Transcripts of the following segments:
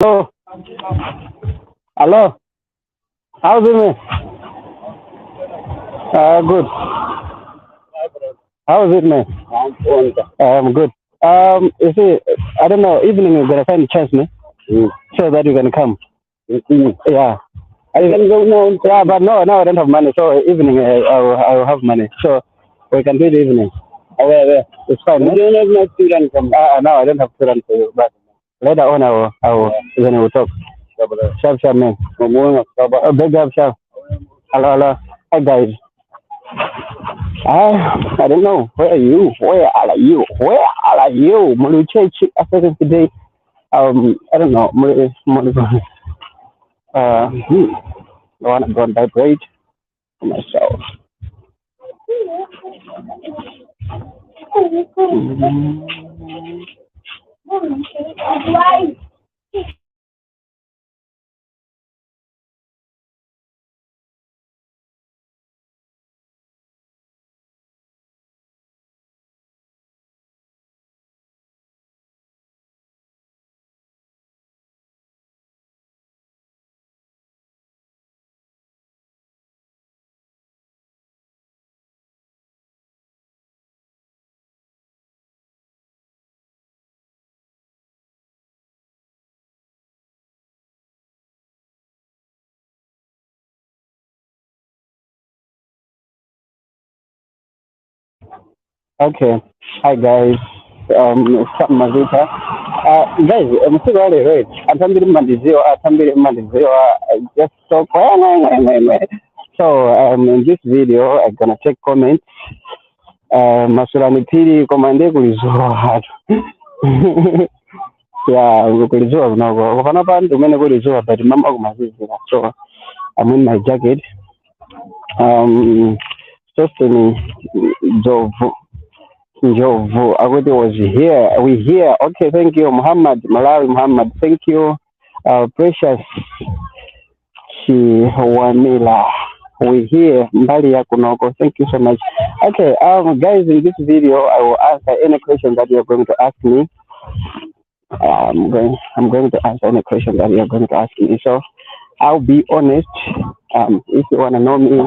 Hello. Hello. How's it, man? Good. How is it, man? I'm good. You see, I don't know, evening you're gonna find a chance, man, so that you can come. Yeah. I can go now. Yeah, but no, no, I don't have money. So evening, I will have money. So we can do it evening. Oh, yeah, yeah. It's fine. You don't have no children from? No, I don't have children for you. But later on, I will, then we will talk. Sharp, sharp, man. Oh, big up, sharp. Hello, hello. Hi, guys. I don't know. Where are you? Where are you? Where are you? Muli church after today. I don't know. I wanna go and vibrate for myself. Okay. Hi guys. Sam Mazita. Guys, I'm still right. Atambiri mandiziwa, atambiri mandiziwa. Just talk. So in this video, I'm gonna take comments. Masulani pili komande kulizuwa hatu. Yeah, kulizuwa kunoko. Kupana pa ndumene kulizuwa, but mama kumazizira. So I'm in my jacket. Justin Jovu. Njovu, Akuti was here. We here. Okay, thank you, Muhammad Malawi Muhammad. Thank you, Precious Chiwamila. We here, Mbali ya Kunoko. Thank you so much. Okay, guys, in this video, I will answer any question that you are going to ask me. I'm going to answer any question that you are going to ask me. So, I'll be honest. If you wanna know me,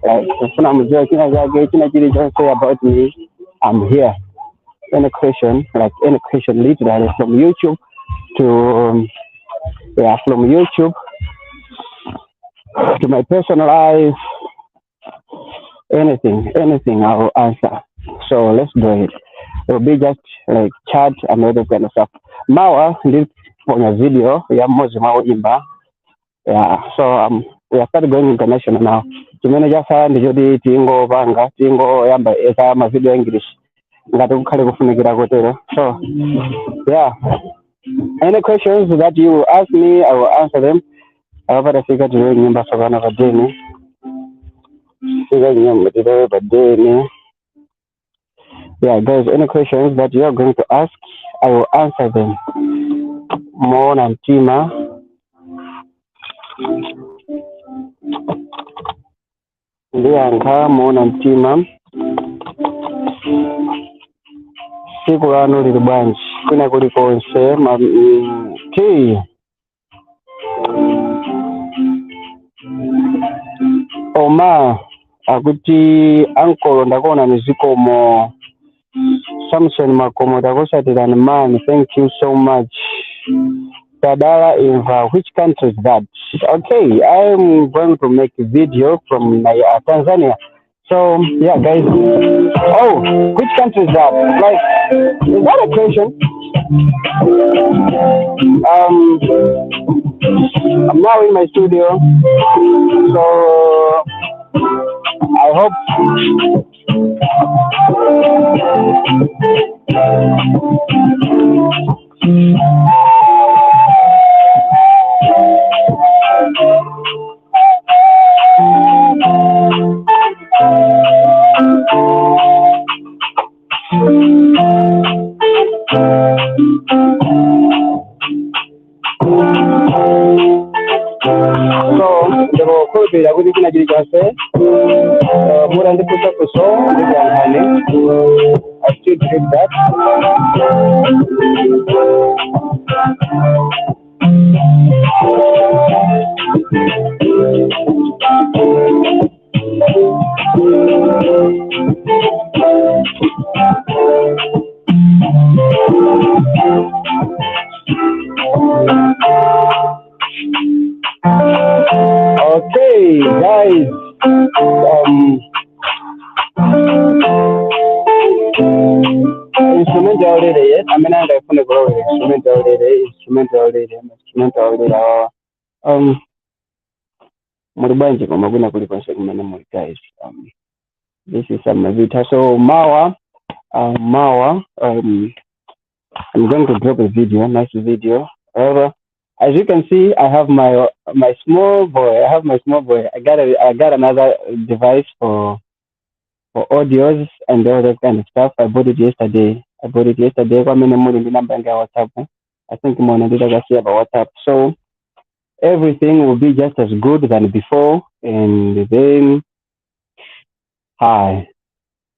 like, ufuna mjue kina chake, china chilichonse about me, I'm here. Any question, like any question, literally from YouTube to yeah, from YouTube to my personal life, anything, anything I will answer. So let's do it. It will be just like chat and all that kind of stuff. Mawa ndiponya video ya mmodzi mwa oimba. Yeah, so we are started going international now. Chimene chasala ndichoti tingopanga tingoyamba eka ma video English ngati kukhale kufunikira kotero. So yeah, any questions that you ask me, I will answer them. Akapata fika tilowe nyumba sokana padeni fika nyumba tilowe padeni. Yeah, guys, any questions that you are going to ask, I will answer them. Moona mtima ndiyankha moona mtima. Tsiku lanu lili bwanji kwina kulikonse ma ti Oma akuti ankolo ndakuona nizikomo. Samson Makomo, takusatirani man, thank you so much. Tadala Inva, which country is that? Okay, I'm going to make a video from Tanzania. So yeah, guys. Oh, which country is that? Like, is that a question? I'm now in my studio, so I hope. So ndikukhulupirira kuti china chilichonse mutandifunsa funso ndikuyankhani. I still believe that. Okay, guys. Instrument yaulere ye amene angayifune kulowera instrument yaulere, instrument yaulere, instrument yaulere awawa. Muli bwanji koma kwina kulikonse kumene muli, guys? This is Sam Mavita. So mawa, I'm going to drop a video, nice video. However, as you can see, I have my small boy. I have my small boy. I got another device for audios and all that kind of stuff. I bought it yesterday. I bought it yesterday. Kwa amene muli ndi namba yanga ya WhatsApp, I think mona nditakasiya pa WhatsApp. So everything will be just as good than before. And then, hi.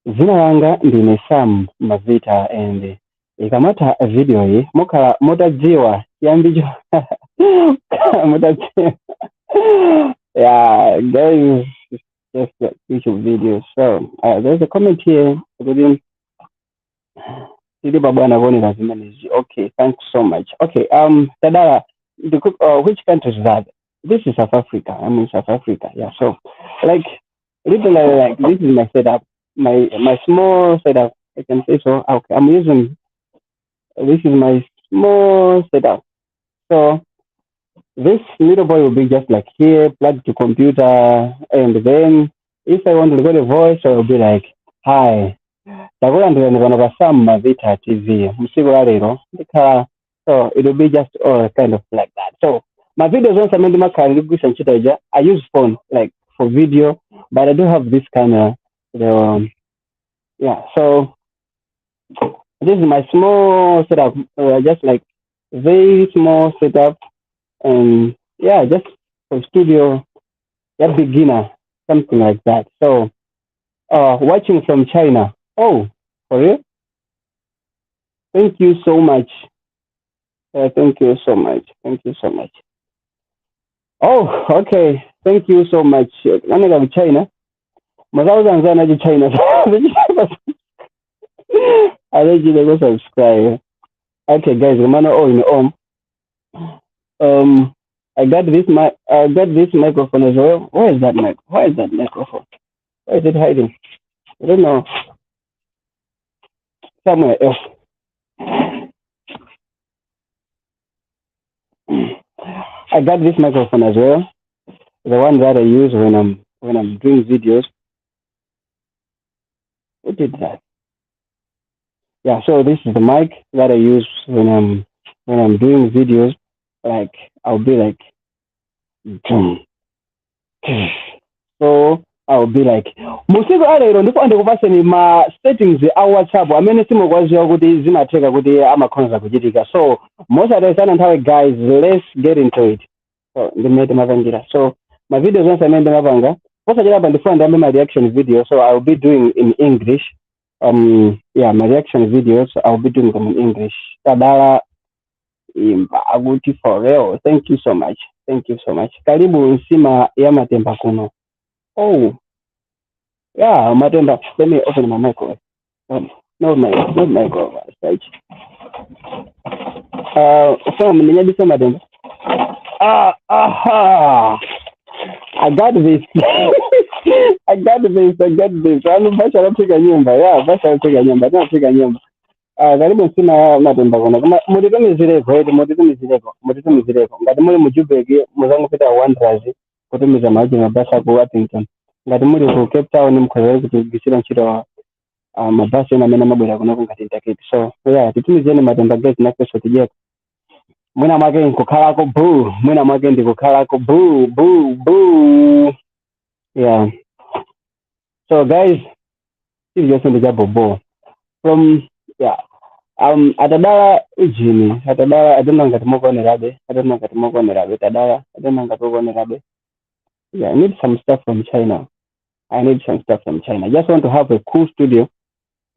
Zina langa ndine Sam Mavita, and ikamatha video iyi mukhala mutadziwa chiyambicho, mutadziwa. Yeah, guys, it's just a YouTube video. So there's a comment here kuti tili pabwana kuonera zimenezi. Okay, thanks so much. Okay, Tadala, which country is that? This is South Africa. I'm in South Africa. Yeah, so like literally, like, this is my setup, my small setup, I can say so. Okay, I'm using, this is my small setup. So this little boy will be just like here, plugged to computer, and then if I want to record a voice, I will be like, "Hi, takulandirani pano pa Sam Mavita TV msiku la lero ndikhala." So it will be just all kind of like that. So my videos onse amene ndimakhala ndikugwiritsa ntchito ija, I use phone like for video, but I do have this camera, yeah. So this is my small setup, just like very small setup, and yeah, just for studio, yeah, beginner, something like that. So watching from China. Oh, for real? Thank you so much. Thank you so much. Thank you so much. Oh, okay. Thank you so much. Naneka ku China. Mazauza anzana ku China. Allegedly go subscribe. Okay, guys, Romano, all in all. I got this microphone as well. Where is that mic? Where is that microphone? Where is it hiding? I don't know. Somewhere else. I got this microphone as well. The one that I use when I'm doing videos. Who did that? Yeah, so this is the mic that I use when I'm doing videos. Like, I'll be like, "Dum." So I'll be like, musiku alero ndipo ndikupaseni ma settings a WhatsApp amene simukuwaziwa kuti zimatheka kuti amakhonza kuchitika. So mosatayisana nthawi, guys, let's get into it. So ndimene timapangira. So ma videos onse amene ndimapanga posachedwapa, ndifuna ndiyambe ma reaction video, so I'll be doing in English. Yeah, my reaction videos, I'll be doing them in English. Tadala imba akuti for real. Thank you so much. Thank you so much. Karibu nsima ya matemba kuno. Oh yeah, matemba. Let me open my microwave. Not microwave, right? So mninyadisa matemba. Ah, aha, I got this. I got this. I got this. Anu basha anapiga nyumba. Yeah, basha anapiga nyumba. Anapiga nyumba. Ah, karibu nsima ya matemba kuno. Koma mutitumizireko, eti mutitumizireko, mutitumizireko. Ngati muli mu Joburg, muzangopita Wanderers kutumiza maji mabasi ku Upington. Ngati muli ku Cape Town, mukhoza kutigwirisira ntchito mabasi ena amene amabwera kunoko ngati Intercape. So yeah, titumizeni matemba, guys, nafenso tidyeko. Mwina mwake nkukhalako boo, mwina mwake ndikukhalako boo boo boo. Yeah. So guys, chilichonse ndi cha bobo. From, yeah. Atadala ujini, atadala, I don't know ngati mukuonerabe, I don't know ngati mukuonerabe, tadala, I don't know ngati mukuonerabe. Yeah, I need some stuff from China. I need some stuff from China. I just want to have a cool studio.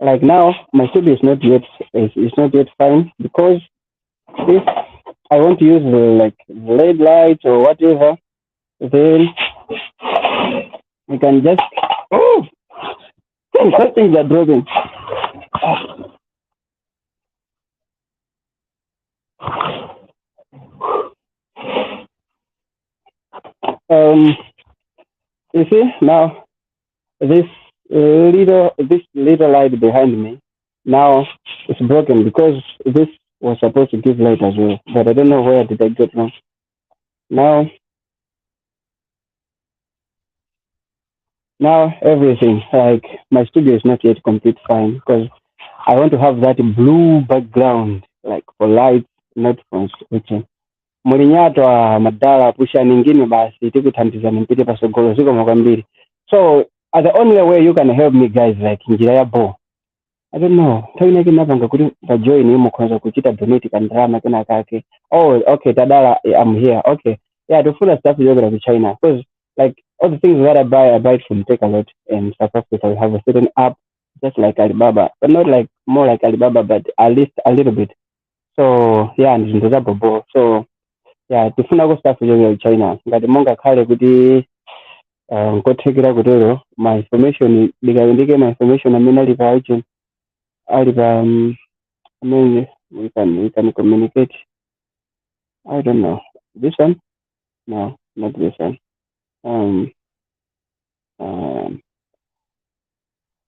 Like now, my studio is not yet fine because if I want to use the, like, LED lights or whatever, then I can just, oh, things are dropping. Ah. You see now this little light behind me now it's broken because this was supposed to give light as well, but I don't know where did I get wrong. Now everything, like, my studio is not yet complete fine because I want to have that blue background, like, for lights, not for switching. Mulinyatwa madala, pushani ngini basi, tikuthandizani mpite pasogolo. Zikomo kwambiri. So the only way you can help me, guys, like, njira ya bo, I don't know, nthawi inake napanga kuti pa join mukhoza kuchita donate kandalama kena kake. Oh, okay, tadala, I'm here. Okay, yeah, tifuna stuff yochokera ku China because, like, all the things that I buy, I buy it from Takealot in South Africa. We have a certain app just like Alibaba, but not like, more like Alibaba, but at least a little bit. So yeah, ndi zinthu zabobo. So yeah, tifunako stuff yochokera ku China. Ngati mungakhale kuti nkothekera kutero, ma information ndikayindike, ma information amene ali pa agent, ali pa amene we can communicate. I don't know, this one? No, not this one.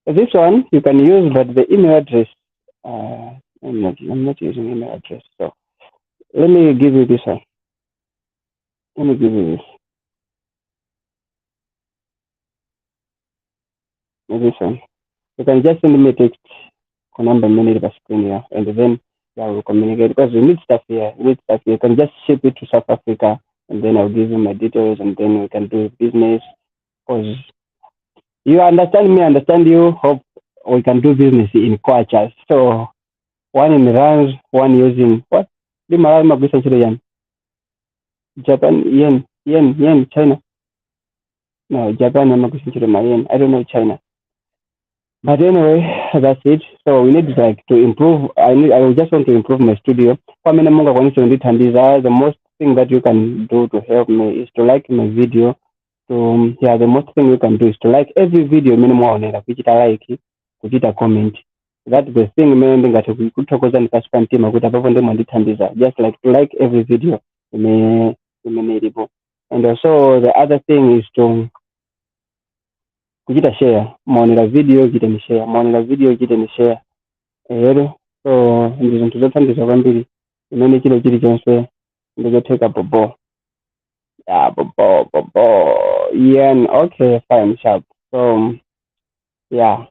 This one you can use, but the email address, I'm not using email address. So let me give you this one. Let me give you this one. You can just send me a text ku number imene ili pa screen here, and then, yeah, we'll communicate because we need stuff here. We need stuff here. You can just ship it to South Africa, and then I'll give you my details, and then we can do business because you understand me, I understand you. Hope we can do business in kwacha. So one in rands, one using what? Ndi Malawi magwisa ntchito yani? Japan yen, yen, yen, China. No, Japan amagwisa ntchito ma yen. I don't know China. But anyway, that's it. So we need, like, to improve. I just want to improve my studio. Pamene mungakwanise kundithandiza, the most thing that you can do to help me is to like my video. To, yeah, the most thing you can do is to like every video imene mwaonera, kuchita like, kuchita comment. That the thing imene ndingathe kuthokozani pansi pa mtima kuti apapo ndi mwandithandiza. Just like to like every video imene ilipo. And also the other thing is to kuchita share. Maonera video, chiteni share. Maonera video, chiteni share. Ero so ndi zinthu zothandiza kwambiri imene chilo chilichonse ndichotheka bobo. Yeah, bobo bobo yen. Okay, fine, sharp. So yeah,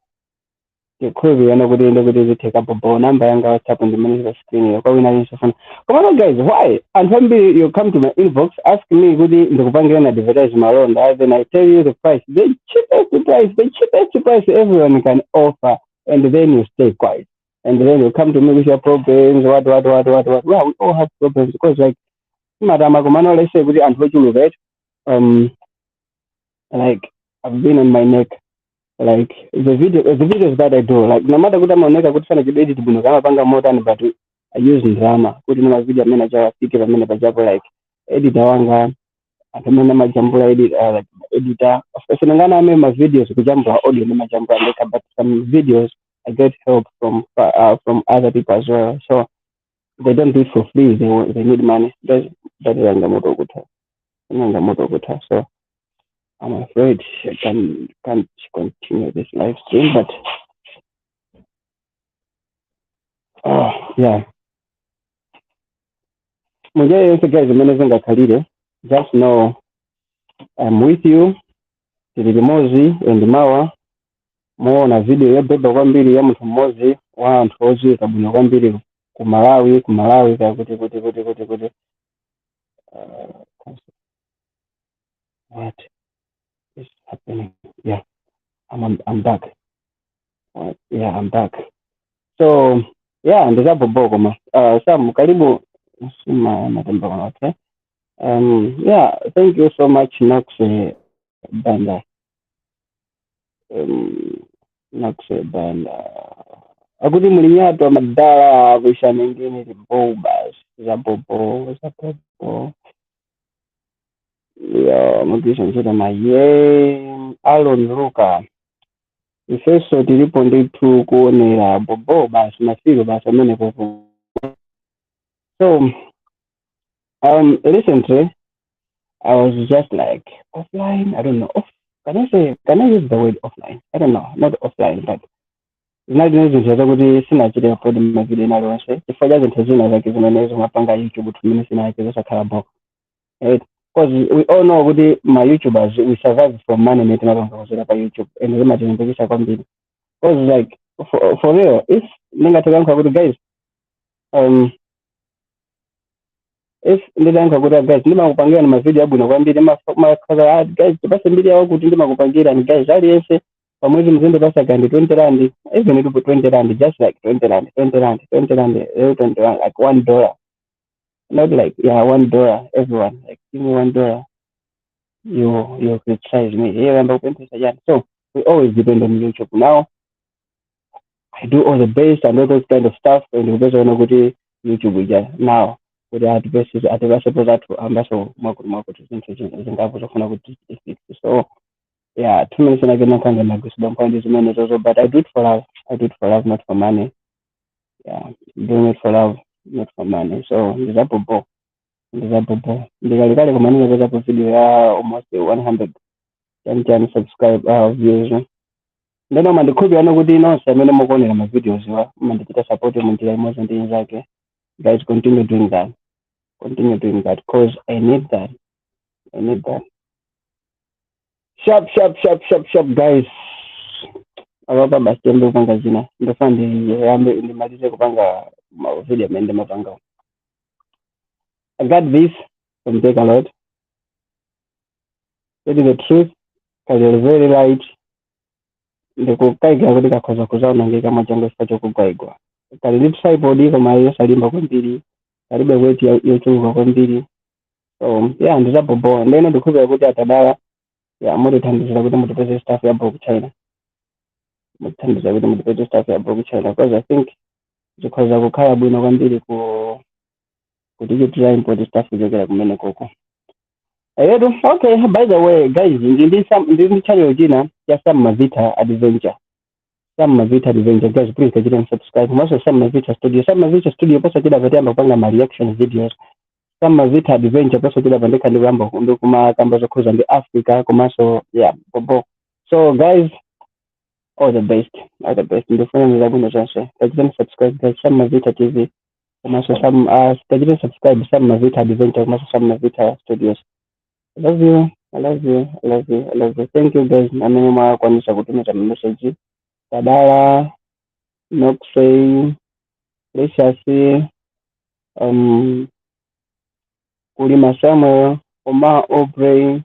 ndikhulupirira kuti ndikuti zitheka bobo. Namba yanga WhatsApp ndimene pa screen iyo kwa wina aliyense funa. Komano guys, why anthu ambiri, you come to my inbox, ask me kuti ndikupangireni advertise malonda, then I tell you the price, the cheapest price, the cheapest price everyone can offer, and then you stay quiet, and then you come to me with your problems, what, what, what, what, what. Well, we all have problems because, like, madama, komano let's say kuti anthu ochuluka, right? Like, I've been on my neck, like, the videos that I do, like, no matter kuti amaoneka kuti sana chidwe edit bwino kamapanga motani, but I use drama kuti ma video amene achawafike pamene pachapo. Like, editor wanga, anthu amene amajambula edit, like, editor, of course nangana ame ma videos kujambula audio ndimajambula ndekha, but some videos I get help from other people as well. So they don't do it for free. They need money. That yanga moto kutha, yanga moto kutha. So I'm afraid I can't continue this live stream, but yeah. Munjira yonse, guys, imene zingakhalire, just know I'm with you. Tili limodzi, and mawa muona video yobeba kwambiri ya munthu mmodzi wa anthu odziwika bwino kwambiri ku Malawi, ku Malawi ka kuti what is happening? Yeah, I'm back. What? Yeah, I'm back. So yeah, ndizabobo koma Sam, karibu sima matemba. Okay, yeah, thank you so much, Nox Banda. Nox Banda akuti mulinyatwa madala kuisha mengine libobas za bobo za bobo yo mugwisha ntchito maye. Alon Luka, ifeso tilipo ndithu kuonera bobo basi, mafiro basi amene popo. So recently I was just like offline. I don't know. Off, can I say, can I use the word offline? I don't know. Not offline, but zinali zinthu zakuti sinachite upload mavideo ena aliwonse chifukwa cha zinthu zina zake zimene zimapanga YouTube tumene sinachite zosakhala bo, right? Because we all know kuti ma YouTubers, we survive from money imene timapanga kuchera pa YouTube, and zimatilimbikitsa kwambiri, because like for real, if ndingathe kuti guys, if ndidayankha kuti, "Guys, ndimakupangira ni mavideo abwino kwambiri," makhala, "Guys, tipase mbiri yawo kuti ndimakupangira ni guys, aliyense pamwezi muzindipasa kandi 20 rand, even if 20 rand, just like 20 rand, 20 rand, 20 rand, 20 rand, like $1, not like, yeah, $1, everyone, like give me $1." You criticize me here and kupemphesa chani. So we always depend on YouTube. Now I do all the best and all those kind of stuff, and kupeza ona kuti YouTube ija now kuti atipese atipasepo zathu ambaso mwakuti mwakuti zinthu zingapo zofuna kuti tifix. So yeah, 2 minutes nake nakhanga nagwisidwa mphamvu zimene zozo, but I do it for love. I do it for love, not for money. Yeah, doing it for love, not for money. So ndizapopo, ndizapopo ndikalikale koma ndingapezapo video ya almost 100 chani chani subscribe, views. Ndeno mandikhulupirana kuti nonse amene mukuonera ma videos wa mandichita support munjira imodzi ndi inzake. Guys, continue doing that, continue doing that, 'cause I need that, I need that. Sharp, sharp, sharp, sharp, sharp, guys. Apapa basi tiyambe kupanga zina. Ndofuna ndiyambe ndimalize kupanga ma video amene ndimapanga. I got this from Take a Lot. Tell you the truth, kali very light. Ndikukayikira kuti kakhoza kuzaonongeka mwachangu chifukwa chokugwaigwa. Kali ndi tripod koma yosalimba kwambiri, kalibe weight yochuluka kwambiri. So yeah, ndizabobowa. Ndeno ndikhulupirira kuti atadala, yeah, mutithandizira kuti mutipeze stuff ya ku China, mutithandizira kuti mutipeze stuff ya ku China, because I think zikhoza kukhala bwino kwambiri ku kuti tichitira import stuff kuchokera kumene koko. Eyetu, okay, by the way, guys, ndi channel china cha Sam Mavita Adventure, Sam Mavita Adventure. Guys, please kachitani subscribe. Komanso Sam Mavita Studio. Sam Mavita Studio posachedwa patiyamba kupanga ma reaction videos. Sam Mavita Adventure posachedwa pandekha ndikuyamba ndikumakamba zokhuza ndi Africa komanso, yeah, bobo. So guys, all the best, all the best. Ndifuna zabwino zonse. Kachitani subscribe, guys, Sam Mavita TV komanso Sam, kachitani subscribe Sam Mavita Adventure komanso Sam Mavita Studios. I love you, I love you, I love you, I love you. Thank you guys amene mwakwanisa kutumiza message. Tadala, Noxey, Precious, Kulima Samuel, Omar Aubrey,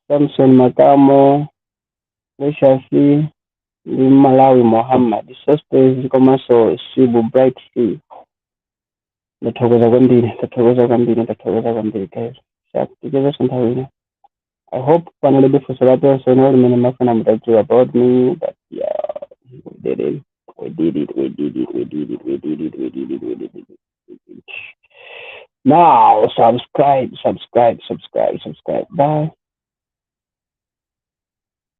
Samson Makamo, Precious ndi Malawi Muhammad Sospes komanso Sibu Bright C. Ndathokoza kwambiri, ndathokoza kwambiri, ndathokoza kwambiri, guys. Tichezenso nthawi ina. I hope panalibe funso lapenso ino limene mafuna mutadziwa about me, but yeah, we did it, we did it, we did it, we did it, we did it, we did it, we did it, we did it. Now subscribe, subscribe, subscribe, subscribe. Bye.